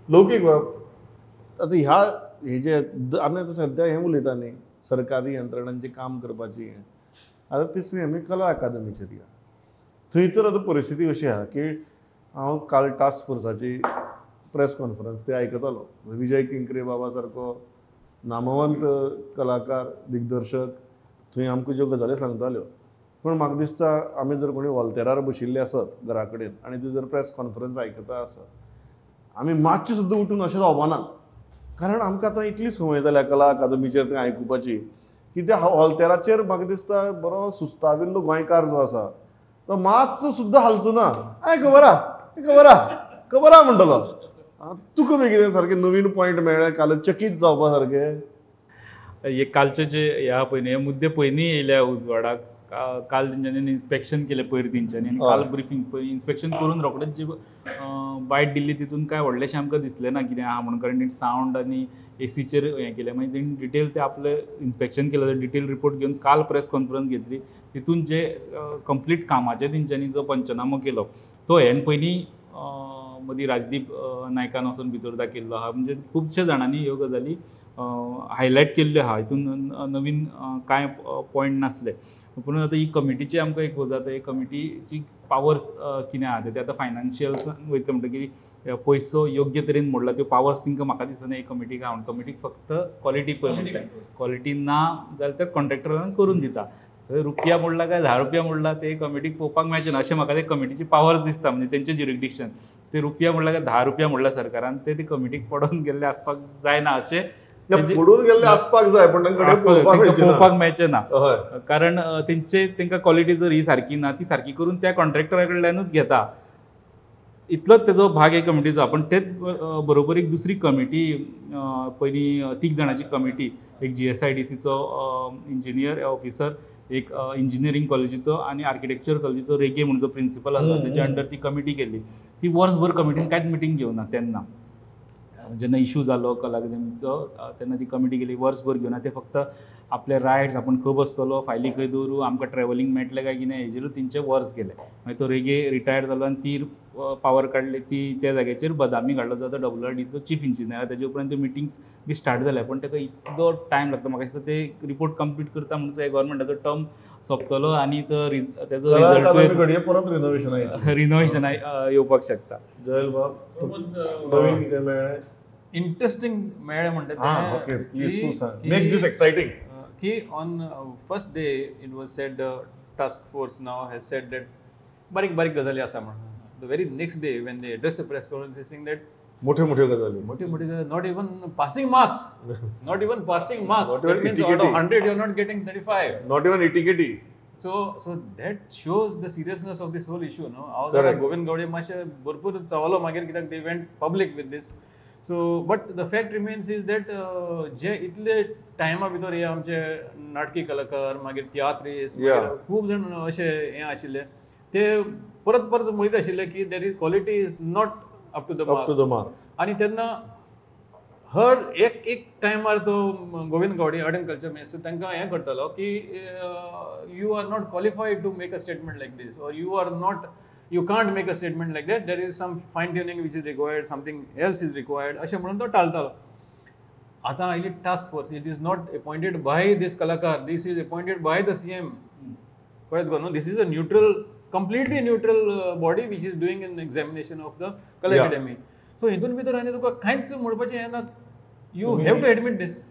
लौकीक बाब, आतां ह्या हे जे आमी आतां सद्या हें उलयता न्ही, सरकारी यंत्रणांचें काम करपाची हें, आतां तिसरी आमी कला अकादमीचेर या. थंय तर आतां परिस्थिती अशी आहा की हांव काल टास्क फोर्साची प्रेस कॉन्फरन्स ते आयकतालो. विजय किंकरे बाबा सारको नामवंत कलाकार, दिग्दर्शक थंय आमकां ज्यो गजाली सांगताल्यो, पूण म्हाका दिसता आमी जर कोणी वॉल्तेरार बशिल्ले आसत घरा कडेन आनी ती जर प्रेस कॉन्फरन्स आयकता आसत, आमी मातशें सुद्दां उठून अशें जावपाना, कारण आमकां आतां इतली संवय जाल्या कला अकादमीचेर थंय आयकुपाची की त्या हॉल्तेराचेर म्हाका दिसता बरो सुस्ताविल्लो गोंयकार जो आसा तो मातसो सुद्दां हालचो ना. I खबर आहा, खबर आहा, खबर आहा म्हणटलो. तुका बी कितें सारकें नवीन पॉयंट मेळ्ळे काल चकीत जावपा सारकें? हे कालचे जे ह्या पयलीं हे मुद्दे पयलीं येयल्या उजवाडाक. काल तेंच्यांनी इन्स्पेक्शन केलें पयर तेंच्यांनी आनी काल ब्रिफींग पयर इन्स्पेक्शन करून रोखडेच जी बायट दिल्ली तितून कांय व्हडलेशें आमकां दिसलें ना कितें आहा म्हणून, कारण तेणी सावंड आनी एसीचेर हें केलें. मागीर तेणी डिटेल ते आपलें इन्स्पेक्शन केलें, डिटेल रिपोर्ट घेवन काल प्रेस कॉन्फरन्स घेतली. तितून जे कंप्लीट कामाचें तेंच्यांनी जो पंचनामो केलो तो हेन पयलीं मदीं राजदीप नायकान वचून भितर दाखयल्लो आहा. म्हणजे खुबशे जाणांनी ह्यो गजाली हायलायट केल्ल्यो आहा, हितून नवीन कांय पॉयंट नासले. पूण आतां ही कमिटीची आमकां एक जाता, ही कमिटीची पावर्स कितें आहा ते आतां फायनान्शियल्स वयतले म्हणटकीर पयसो योग्य तरेन मोडला त्यो पावर्स तांकां म्हाका दिसना ही कमिटीक आहा. कमिटीक फक्त क्वॉलिटी पळय म्हणटा, क्वॉलिटी ना जाल्यार त्या कॉन्ट्रॅक्टरान करून दिता. थंय रुपया मोडला काय 10 रुपया मोडला ते कमिटीक पळोवपाक मेळचें ना अशें म्हाका ते कमिटीची पावर्स दिसता. म्हणजे तेंचें ज्युरिडिक्शन ते रुपया मोडला काय 10 रुपया मोडला सरकारान ते कमिटीक पडोवन गेल्ले आसपाक जायना, अशें पडून गेल्ले आसपाक जाय, पण पळोवपाक मेळचें ना. कारण तेंचे तेंकां क्वॉलिटी जर ही सारकी ना ती सारकी करून त्या कॉन्ट्रॅक्टरा कडल्यानूच घेता, इतलोच तेजो भाग हे कमिटीचो. पण तेच बरोबर एक दुसरी कमिटी पयलीं 3 जाणांची कमिटी, एक GSIDCचो इंजिनियर ऑफिसर, एक इंजिनियरींग कॉलेजीचो आनी आर्किटेक्चर कॉलेजीचो रेगे म्हणून जो प्रिंसिपल आसा तेच्या अंडर ती कमिटी केली. ती वर्सभर कमिटीन कांयच मिटींग घेवना. तेन्ना जेन्ना इशू जालो कला अकादमीचो तेन्ना ती कमिटी गेली, वर्सभर घेवना. ते फक्त आपले रायट्स आपूण खंय बसतलो, फायली खंय दवरूं, आमकां ट्रॅवलिंग मेळटलें काय कितें हेजेरूच तेंचें वर्स गेलें. मागीर तो रेगे रिटायर्ड जालो आनी ती पावर काडली, ती त्या जाग्याचेर बदामी घाडलो जो आतां WRDचो चीफ इंजिनियर. तेजे उपरांत त्यो मिटिंग्स बी स्टार्ट जाल्या, पूण ताका इतलो टायम लागता. म्हाका दिसता ते रिपोर्ट कंप्लीट करता म्हणसर गव्हर्मेंटाचो टर्म सोंपतलो आनी तो तेजो रिजल्ट परत रिनोवेशन येवपाक शकता. जयल बाब, नवीन कितें मेळ्ळें? इंट्रस्टिंग मेळ्ळें म्हणटा तें, प्लीज तूं सांग, मेक this exciting. की on first day it was said task force now has said that बारीक बारीक गजाली आसा म्हणून. The very next day when they address the press conference saying that मोठे मोठे गजाली, मोठे मोठे, not even passing marks, not even passing marks, that means out of 100 you are not getting 35, not even ETKT. So so that shows the seriousness of this whole issue न्हू. हांव जाणा गोविंद गावडे मातशें भरपूर चावलो मागीर, कित्याक they went public with this. So but the fact remains is that जे इतले टायमा भितर हे आमचे नाटकी कलाकार, मागीर तियात्रिस्ट, खूब जाण अशे हें आशिल्ले ते परत परत म्हणीत आशिल्ले की there is quality is not up to the mark. आनी तेन्ना हर एक एक टायमार तो Govind Gawde art and culture minister तांकां हें करतालो की you are not qualified to make a statement like this, or you are not, you can't make a statement like that, there is some fine tuning which is required, something else is required, अशें म्हणून तो टाळतालो. आतां आयली task force, it is not appointed by this कलाकार, this is appointed by the CM. कळ्ळें तुका न्हू? This is a neutral, completely neutral body which is doing an examination of the Kala Academy. So हितून भितर आनी तुका कांयच म्हणपाचें हें ना, you have to admit this.